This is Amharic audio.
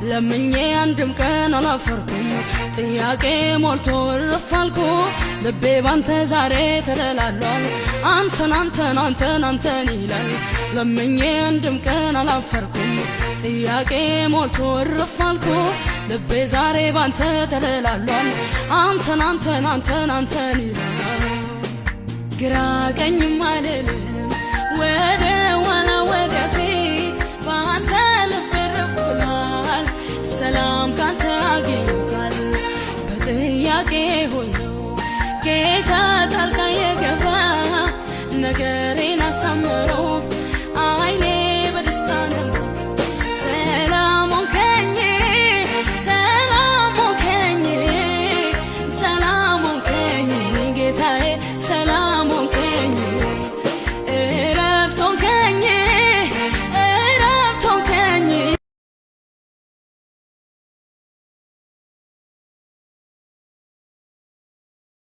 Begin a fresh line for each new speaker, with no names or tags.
ለምኜ አንድም ቀን አላፈርኩም። ጥያቄ ሞልቶ እርፍ አልኩ። ልቤ ባንተ ዛሬ ተደላሏል። አንተን አንተን አንተን አንተን ይላል። ለምኜ አንድም ቀን አላፈርኩም። ጥያቄ ሞልቶ እርፍ አልኩ። ልቤ ዛሬ ባንተ ተደላሏል። አንተን አንተን አንተን አንተን ይላል። ግራ ቀኝም አልልም፣ ወደ ኋላ ወደፊት፣ በአንተ ልቤ እርፍ ብሏል። ሰላም ካንተ አግኝቷል። በጥያቄ ሁሉ ጌታ ጣልቃ የገባ ነገሬ